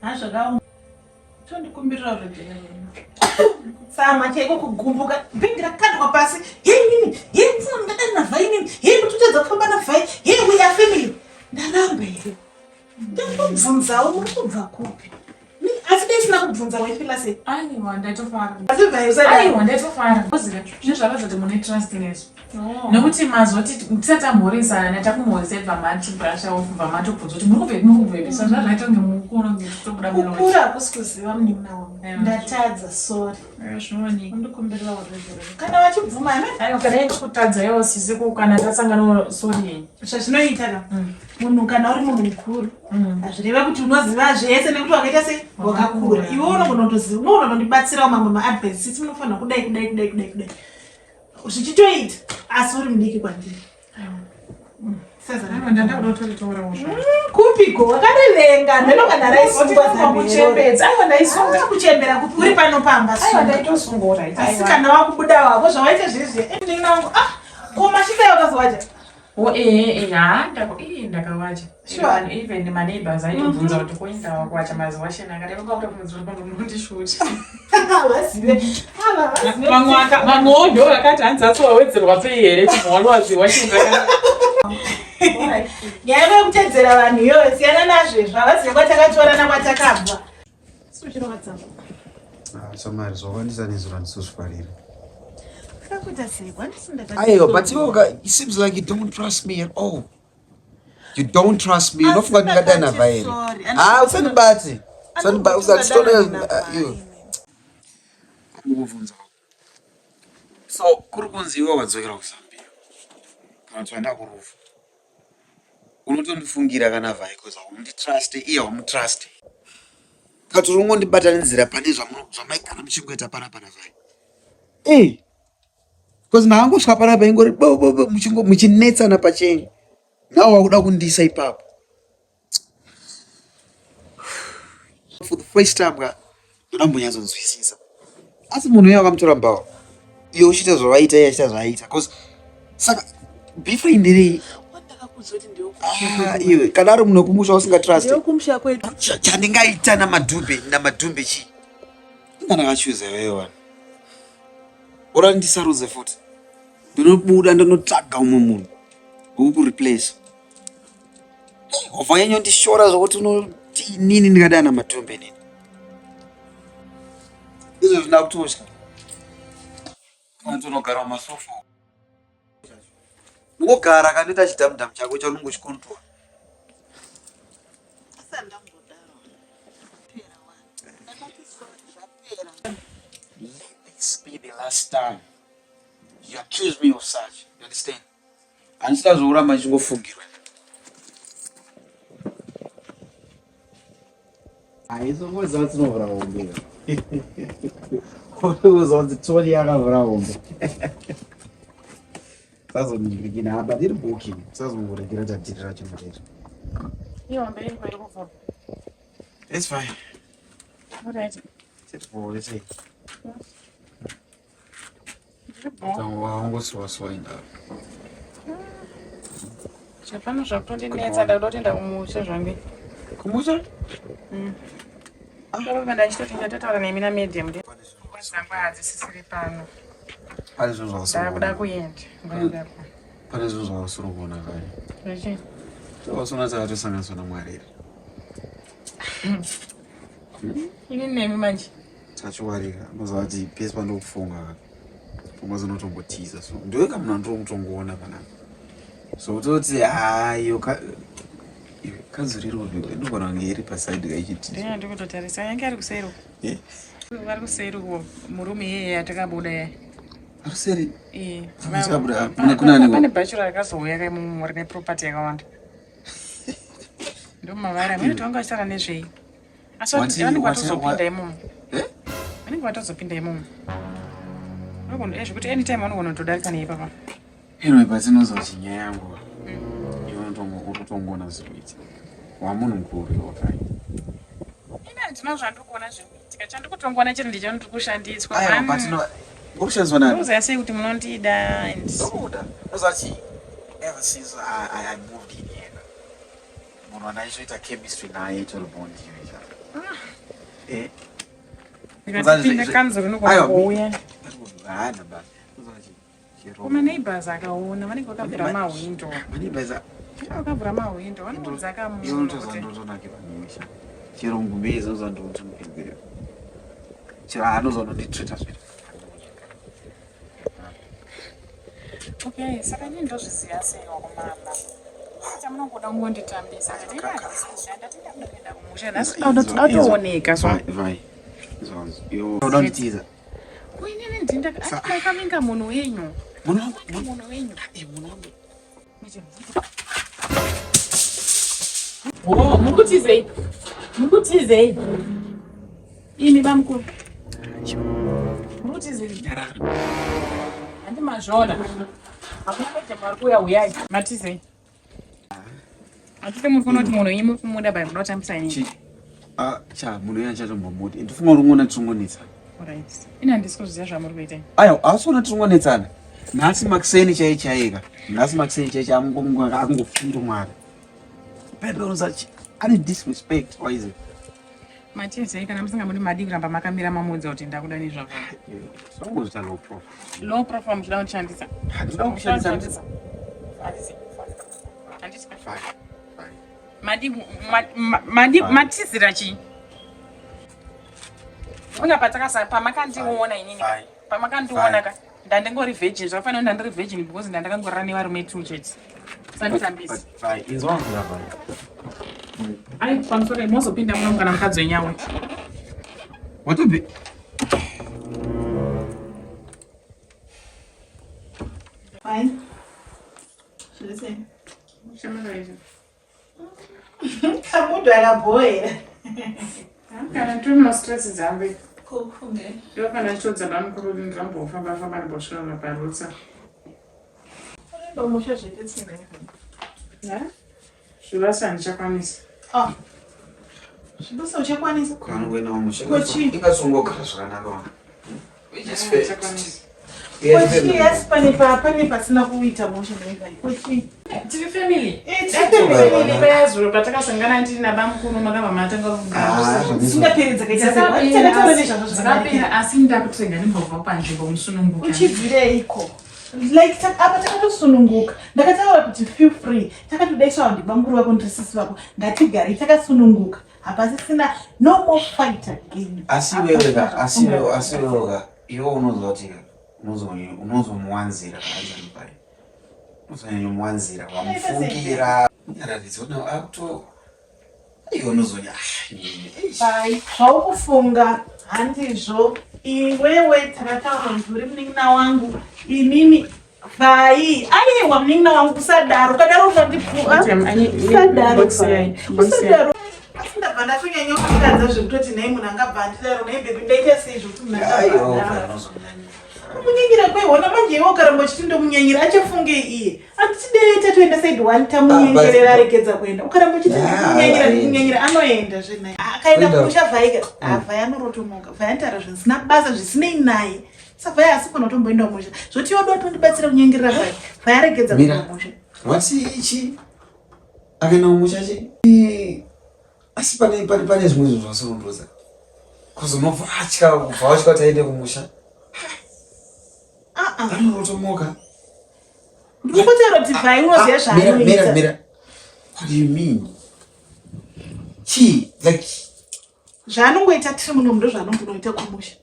Ha zvakaoma. Tondikumbirira ruregerero. Kutsamwa chaiko kugumbuka. Bhegi rakandwa pasi. Hey nini? Hey mfuna ndadani navhai nini? Hey mututedza kufamba navhai. Hey we are family. Ndaramba here? Ndakubvunzawo muri kubva kupi? Asi dai isina kubvunza waifila sei? Aiwa ndaitofara. Asi bvai usadaro. Aiwa ndaitofara. Uzive zvine zvakaza kuti mune trust nesu. Nekuti mazoti tisati tamhoresana takumhoresa ibva mati brasha off bva matobvunza kuti muri kubvepi muri kubvepi. Saka zvazvaita kunge mukuru kunge tichitobuda munozi. Kukura hakusi kuziva munin'ina wangu. Ndatadza sorry. Zvinowanika. Undikumbirira ruregerero. Kana vachibvuma ame. Aiwa kana ichikutadza iwo sisi kana tasangana sorry yenyu. Zvazvinoita ka. Munhu kana uri munhu mukuru hazvireve kuti unoziva zvese nekuti wakaita sei wakakura. Iwe unogona kutoziva unogona kutondibatsirawo mamwe maadvice sisi munofanira kudai kudai kudai kudai kudai. Zvichitoita asi uri mudiki kwandiri. Kupiko wakarivenga ndino kana raisungwa kuchembedza. Aiwa ndaisunga. Kuchembera kupi uri pano pamba. Aiwa ndaitosunga right. Asi kana wakubuda wako zvawaita zvezve. Ndinangu ah ko mashinda wakazowaja. Oh eh eh ha ndako eh ndakawacha. Sure. Even my neighbors aitobvunza kuti koinda wakuwacha mazuva shena akadai vanga kutofunza kuti ndondishuta. Vazive. Ava vazive. Vamwe vamwewo ndo vakati hanzi asi wawedzerwa pei here chimwalwaziwa chinga. Nyaya yekutedzera vanhu iyoyo siyana nazvo izvo havazive kwatakatora nakwatakabva. Suchirovatsangu. Ah, Samari, zvawandisa nezuro handisozvifarira. Kuda sei? Kwandisi ndakati. Aiwa, but iwe it seems like you don't trust me at all. You don't trust me. Unofunga kuti ndingadana vhairi. Ah, usandibate. Usandibate, usanditore iwe. Kukubvunza. So, kuri kunzi iwe wadzokera kuZambia. Kana kuti waenda kurufu. Unotondifungira kana vhai because haunditrust, iye haumutrust. Kana kuti unongondibatanidzira pane zvamaigara muchingoita panapa navhai. Eh. Because ndakangosvika panapa ingori bo bo bo muchingo muchinetsana pachenyu. Now wakuda kundiisa ipapo. For the first time ka ndoda kumbonyatsonzwisisa. Asi munhu uye wakamutora mbawa. Iye uchiita zvavaita iye achiita zvaaita. Because saka beef nderei? Ah, iwe kana ari munhu wekumusha usingatrust. Ndewekumusha kwedu. Chandingaita namadhumbe namadhumbe chii? Inga ndakachuza iwewe wani. Ora ndisarudze futi. Ndinobuda ndonotsvaga umwe munhu wekukureplace. Wabva wanyanyondishora zvokuti unoti inini ndingadana matumbe inini. Izvo zvina kutosha. Kana tonogara mumasofa. Ungogara kandoita chidhamudhamu chako chaunenge uchikontrol. Let this be the last time you accuse me of such. You understand? Handisida zvokuramba ndichingofungirwa. Haisongoziva dzinovhura hombe. Unoziva kuti Tony akavhura hombe. Sazondirikina apa ndiri booking. Sazongorekera tadhirira chinhu checho. Ihombe iri iri kuvhurwa. It's fine. Alright. It's sei. Wangosiwasiwa indava. Zvapano zvakutondinetsa ndakuda kutoenda kumusha zvangu. Kumusha? Mm. Baba ndachitoti ndatotaura nemi namedium pfungwa dzangu hadzisisiri pano. Pane zvinhu zvawasiri Ndakuda kuenda. Ngoenda ku. Pane zvinhu zvawasiri kuona kare. Zvechi? Wasona takatosanganiswa naMwari here? Ini nemi manje. Tachiwarika. Unoziva kuti pese pandokufunga pfungwa dzinotombotiza so ndiwe kamunhu andiri kutongoona panapa. So kutoti hayo kanzuru iri kupi inogona kunge iri pasaidi kaichiti. Ndiyo ndikutotarisa yange ari kuseri uko. Eh? Vari kuseri uko murume iyeye atakabuda yaya. Aruseri? Eh. Takabuda kuna ani? Pane bachelor rakazouya kaimomo rine property yakawanda. Ndomavari amene kuti vanga vachitaura nezvei. Asi vanenge vatozopinda imomo. Eh? Vanenge vatozopinda imomo. Vanogona eh, zvekuti anytime vanogona kutodarika neipapa. Anyway, but inozoti nyaya yangu iwe uri kutongoona zviri kuita. Wamunhu mukuru wakai. Ini handina zvandiri kuona zviri kuitika. Chandiri kutongoona chete ndechekuti ndiri kushandiswa. Aiwa, but no, uri kushandiswa nani? Ndikuziva sei kuti munondida and Ndokuda. Ndozati ever since I moved in here. Munhu wandaizoita chemistry naye itori bond iyo. Eh. Ndikatipinda kanzuru inogona kuuya. Haana basa. Kumaneighbors akaona vanenge vakavhura mahwindo. Maneighbors vakavhura mahwindo vanoudza kamunhu kuti ndozonakirwa nemisha. Chero ngumbezi ndozondotipinzira. Chero anozondonditreata zviro. Okay, saka inini ndozviziva sei wakomana? Chamunongoda kungonditambisa ndati ndakuda kuenda kumusha nhasi ndoda kutooneka so. Vai. Iwe unoda kunditiza. Kuinini ndindakaminga munhu wenyu. Munhu wenyu. Munhu wangu. Oh, mukutizei? Mukutizei? Imi bamukuru. Mukutizei? Handi mazvona. Hakuna kuita mari kuuya huyai. Matizei? Hatite muri kuona kuti munhu imi kumuda bai muda kutambisa inini. Ah, cha munhu uya ndichatombomuti. Ndifunga uri kuona tiringonetsana. Alright. Ini handisi kuziva zvamuri kuita. Aiwa, hausi kuona tiringonetsana. Nhasi makuseni chaiye chaiye ka. Nhasi makuseni chaiye chaiye akungofunga Mwari. Pepe unozachi ane disrespect waize. Matizei kana musingamudi madii kuramba makamira mamuudza kuti ndakuda nezvako. Zvangozvita low profile. Low profile muchida kundishandisa. Handida kushandisa. Handisi. Handisi. Fine. Fine. Madi madi matizira chii? Una patakasa pamakandiona inini. Pamakandiona ka ndandingori virgin zvakafanira ndandiri virgin because ndandakangorara nevarume two chete. Sanditambisi. Ai pamusoro mozopinda muno kana mukadzi wenyawe. Watobve Fine. Zviri sei? Kamudu akabhoera. Kana tiri mastress dzangu. Kokufunge. Iwe kana chitodza bamukuru kuti ndambofamba famba ndimbosvika maparutsa. Unoenda musha zvete tsina. Ha? Zvibasa handichakwanisa. Ah. Zvibasa uchakwanisa? Kana kuenda musha. Kochi. Ingasongogara zvakanaka wana. Handichakwanisa. Kochi yes pane pa pane pasina kuita musha ndaiva. Kochi. Tiri family. Eh, tiri family. Paya zuro patakasangana ndiri nabamukuru makabva matanga kugara. Dzisingaperi dzakaita sei? Takataura nezvazvo zvakanaka. Dzakapera asi ndakutirega ndimbobva panzvimbo musununguka. Uchibvireiko? Like apa takatosununguka. Ndakataura kuti feel free. Takatodaiswa ndibamukuru vako ndiri sisi vako. Ngatigarei takasununguka. Hapasisina no more fight again. Asi iwewe ka, asi iwewe, asi iwewe ka, iwe unoziva kuti ka, unozomuwanzira kaanzani pai. Unozonyanyomuwanzira, wamufungira. Nyararidza una akuto iwe unozonya ah, nini, eish. Bai, zvaukufunga handizvo. Iwewe takataura kuti uri munin'ina wangu. Inini Vai, aiwa munin'ina wangu usadaro. Ukadaro unondipfuka. Usadaro. Vai. Usadaro. Asi ndabva ndatonyanya kutadza zvekutoti nhai munhu angabva andidaro nhai baby ndaita sei zvekuti munhu angabva Aiwa, andidaro. unozonyanya. Kumunyanyira kweihona manje iwe ukaramba uchiti ndomunyanyira achafunge iye. Handitidei tatoenda side one tamunyengerera aregedza kuenda. Ukaramba uchiti ndikumunyanyira ndikumunyanyira anoenda zvenaye. Akaenda Kuenda. kumusha Vhaika. Ah, Vhai anorotomoka. Vhai anotaura zvisina basa zvisinei naye. Saka Vhai asi kana kutomboenda kumusha. Zvoti iwe tondibatsira kunyengerera Vhai. Vhai aregedza Mira. kuenda kumusha. Wati ichi akaenda kumusha chi asi pane pane pane zvimwe zvinhu zvasirondodza kuzonobva atya kubva watya kuti aende kumusha Ah ah. anorotomoka Ndiri kutaura kuti Vhai unoziva mira mira zvaanoita. mira what do you mean chii like Zvaanongoita tiri muno ndo zvaanongoita kumusha.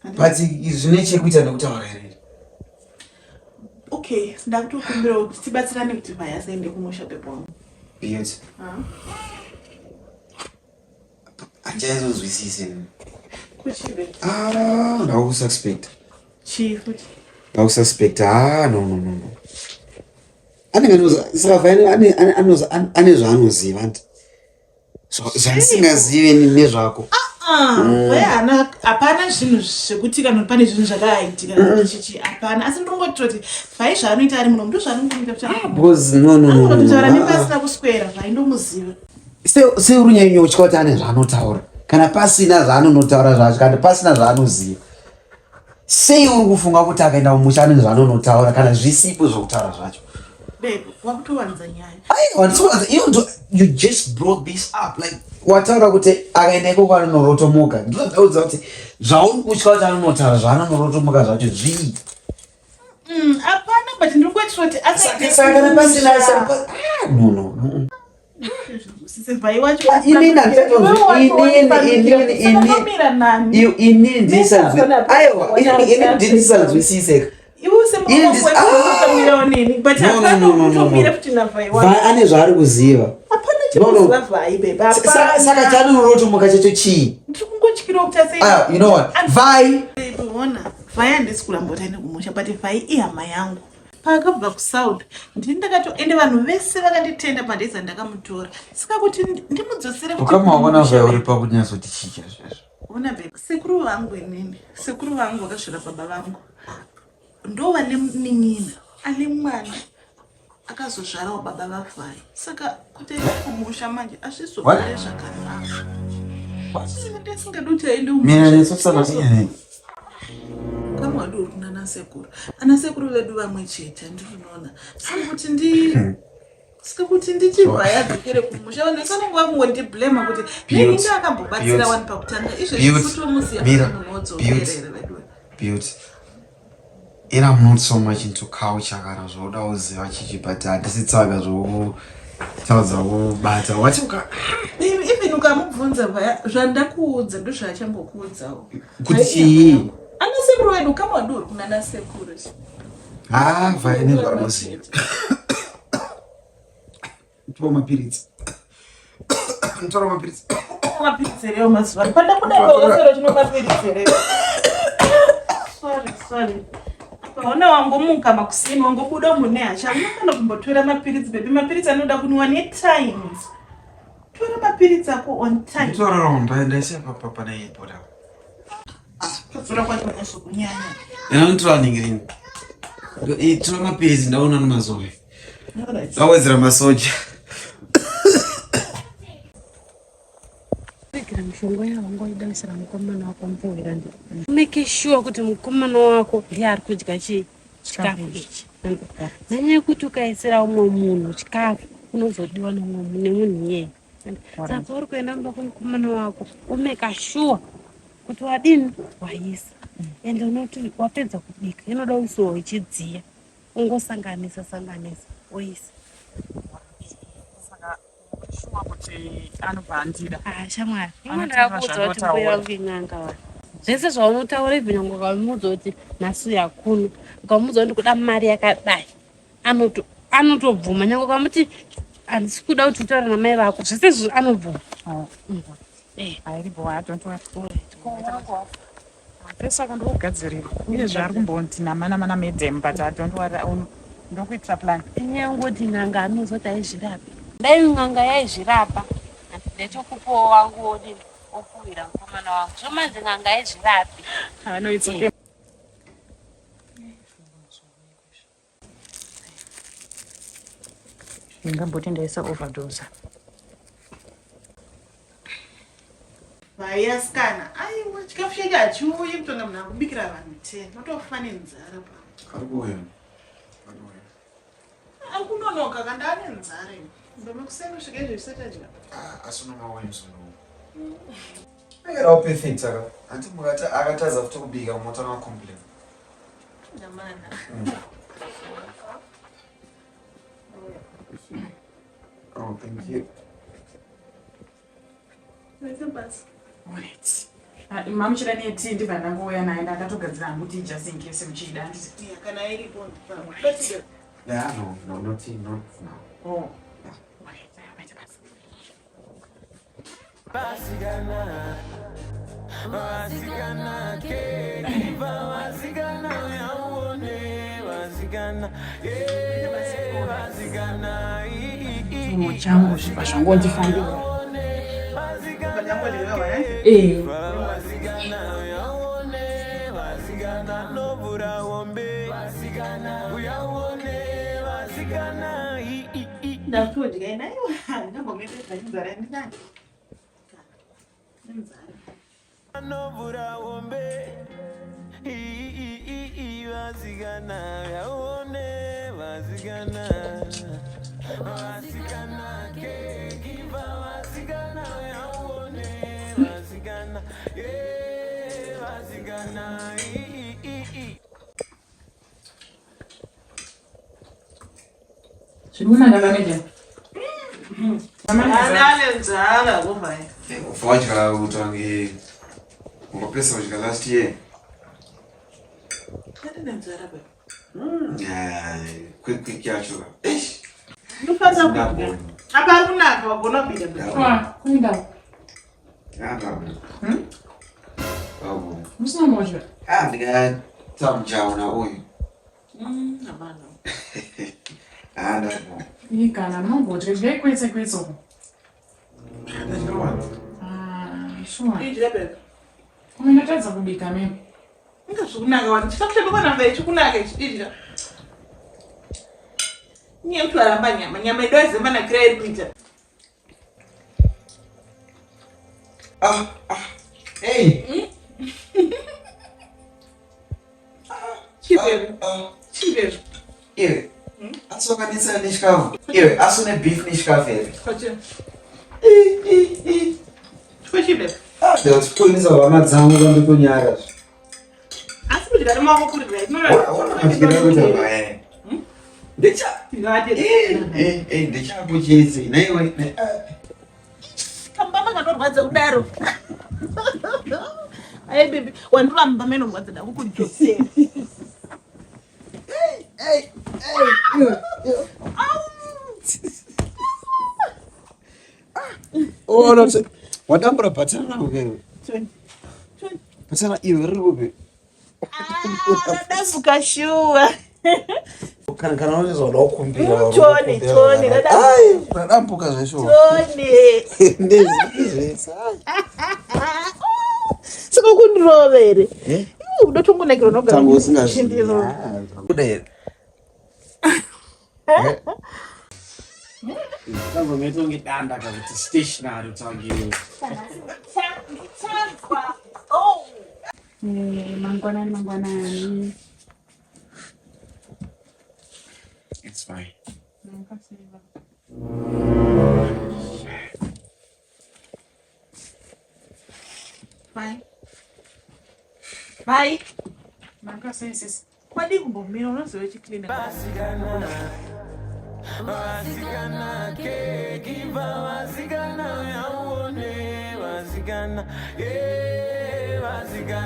but zvine chekuita nekutaura here Okay, ndakutokumbira kuti tibatsirane kuti Vhai asaende kumusha pepo wangu. Beauty Ah. handichaizonzwisisi Kuchibe. ah ndakususpect Chii futi? ndakususpect ah no no no no anenge anoza saka Vhai ane ane ane zvaanoziva anti zvandisingazivi nezvako Ah, Vhai haana hapana zvinhu zvekuti kana pane zvinhu zvakaitika kana kuti chichi hapana asi ndongototi Vhai zvaanoita ari muno ndo zvaanongoita kuti because no no no, no, anototaura no. nenge asina kuswera Vhai ndomuziva. Sei uri nyanya utya kuti ane zvaanotaura kana pasina zvaanonotaura zvacho kana pasina zvaanoziva sei uri kufunga kuti akaenda kumusha ane zvaanonotaura kana zvisipo zvokutaura zvacho Babe, wakutowanza nyaya. aiwa ndisikuwanza iyo ndo you just brought this up like Wataura kuti akaenda ikoko anonorotomoka. Ndinodaudza kuti zvauri kutya kuti anonotaura zvaanonorotomoka zvacho zvii? Hapana, but ndiri kuitira kuti Saka kana pasina ah, no no. Mm. Sisevhai wacho Inini handichatonzwi inini inini Sakamira nani? inini inini ndisanzwi Hapana, aiwa inini inini ndisanzwisise. Iwe Ini ndis- semukomira neni, but No, no, hapana no, no, no, no. kutomira futi navhai wacho. Vai ane zvaari kuziva. Hapana No, no. chekuziva vhai babe, Saka saka hapana. chanonorotomoka chacho chii? Ndiri kungotyirawo kuti ase Ah, you know what? Vai Babe, ona vhai handisi kuramba kuti aende kumusha, but vhai ihama yangu. Paakabva kuSouth ndini ndakato, ende vanhu vese vakanditenda pandaidza ndakamutora, saka kuti ndimudzosere futi ukama waona kumusha, vai uri babe. pakunyatsoti chii chaizvo. Ona babe, sekuru vangu inini, sekuru vangu vakazvara baba vangu, ndo vane munin'ina ane mwana akazozvarawo baba vavhai, saka kuti aende kumusha manje azvizobude zvakanaka. Ndisingadi kuti aende Mina kumusha. nesotsana Kama wadi uri kunana sekuru, ana sekuru vedu vamwe chete, handiri unoona. Saka kuti ndi saka kuti ndichibva yadzokere kumusha, vanhu vese vanenge vakungondiblema kuti Beauty. neinge akambobatsira Beauty. wani pakutanga, izvezvi Beauty. futi womusiya Mira. kuti munhu wodzokera Beauty. here vedu? Beauty. And I'm not so much into culture kana zvoda kuziva chichi, but handisi tsaga zvokutaudza kubata wati uka Baby, even ukamubvunza vaya zvandakuudza ndozvaachangokuudzawo. Kuti chii? Ana sekuru vedu, kama wadi uri kunana sekuru. Ha, vai nezvaanoziva. Tipa mapiritsi, ntora mapiritsi. Mapiritsi erewo mazuva ano pandakuda wakaswera chino mapiritsi erewo. Sorry, sorry. Paona wangomuka makuseni, wangobuda mune hasha, unofana kumbotora mapiritsi, baby. Mapiritsi anoda kunwiwa netime. Tora mapiritsi ako on time. Nditorarawo, ndaisiya pane bota. Kudzora kwacho unozokunyanya. Inotora ningirini, tora mapiritsi, ndaona nemazoe. Alright. Awedzera masoja. Regera mishonga yawangoida kuisira mukomana wako mupfuhwira, ndi make sure kuti mukomana wako ndiye ari kudya chii, chikafu ichi, nanyaya yekuti ukaisira umwe munhu chikafu unozodiwa neumwe nemunhu iyeye. Saka uri kuenda kumba kwemukomana wako, umake sure kuti wadini, waisa. Ende unoti wapedza kubika, inoda kuisiwa ichidziya, ungosanganisa sanganisa oisa. Saka shuwa kuti anobva andida? Ah, shamwari, Anotaura ndakakuudza kuti zvaanotaura. mbuya vangu in'anga wa. Zvese zvaunotaura, ibvi nyange ukamuudza kuti nhasi uya kuno, ukamuudza kuti ndikuda mari yakadai, anotobvuma. Nyange ukamuti handisi kuda kuti utaure namai vako, zvese izvo anobvuma. Oh. Eh. Airipo, don't worry. Pese ako ndokugadzirira uye zvaari kumbonti nama nama namedam, but I don't worry, ndokuitira plan. Inyaya yongoti n'anga anozoti aizvirapi. Dai n'anga yaizvirapa, ndetokupowo wangu wodini, ofuwira mukomana wangu. Zvomanje n'anga aizvirapi. Ah, no, it's okay. Ndingamboti ndaisa overdose. Vai asikana, aiwa, chikafu chake hachiuyi kutonga munhu akubikira vanhu 10, unotofa nenzara pa. Ari kuuya. Ari kunonoka kanda ane nzara ini. Ndomekuseni kusvika izvo zvisati adya. Asi unomawemsono akerawo perfect, saka hanti mukati akatadza futi kubika motanga complain. Ndamana. Oh, thank you. Maita basa. Right. Ah, mamuchida netii? Ndibva ndangouya naye, ndakatogadzira hangu tii just in case muchida, handiti? Yeah, kana iripo ndipamwe. But Yeah, no, not now. Oh. Right, maita basa. Vasikana, vasikana, kekiva vasikana, uyauone vasikana, eh, vasikana, Chinhu changu zvibva zvangondifambira. Panyangodyiwa, eh? Eh. Vasikana, uyauone vasikana, novhura hombe vasikana, uyauone vasikana, Ndatodya ina, aiwa, ndambomedza nzara ndinani. Nzara. Novhura hombe, vasikana, uyauone vasikana, vasikana, kekiva vasikana, uyauone. Vasikana, i, i, i. Zviri kunaka kameja. Anane nzara kuvai. Wadya utange wakapesa kudya last year. Anane nzara baba. Quick quick yacho. Eish. Ndofanira kudya. Apa ari kunaka wagona kubika baba. Kwa, kuinda. Ah, Oh. Musina modya. Ah, ndingatsamjaona uyu. Hapana. Ah, ndabona. Ii kana munongodya dyai kwetse kwetse uko. Ndachirwana. Ah, sure. Idya baba. Kuma ndatadza kubika mimi. Inga zvikunaka wani. Chikafu chabikwa namba ichi kunaka ichi idya. Nyaya yekuti waramba nyama. Nyama yedu aizemba nakira iri kuita. Ah, ah. Hey. Chibebe. Ah. Chibebe. Iwe. Asi wakanetsana nechikafu. Iwe, asi une beef nechikafu here? Kwachi. Eh, eh, eh. Chibebe. Ah, ndakatiponesa hama dzangu vandikonyara. Asi kudya nemaoko kuri right. Ona madyira kuti apa. Ndecha. Eh, eh, eh, ndechako chese. Naiwe. Kambama kanorwadza kudaro. Ai baby, wandiramba menorwadza ndakukudzosera. Hey, hey, iwe. iwe. Oh, no, wadambura bhatana rangu ke. Choni. Choni. Bhatana iwe riri kupi? Ah, radambuka shuwa. Kana kana unozoda kukumbira. Choni, choni, radambuka. Ai, radambuka zveshuwa. Choni. Ndezvese. Ai. Saka kundirova here? Eh? Iwe unotongonakirwa nogara Tangu usingazvi. uchindirova. Kuda here? Tangomaita kunge danda kana kuti stationary tange. Ndichanzwa. Oh. Mangwanani mangwanani. It's fine. Bye. Bye. Maka sei sisi. Kwadii kumbomira unoziva chicleaner. Vasikana, vasikana, kekiva vasikana, uone vasikana, eh, vasikana.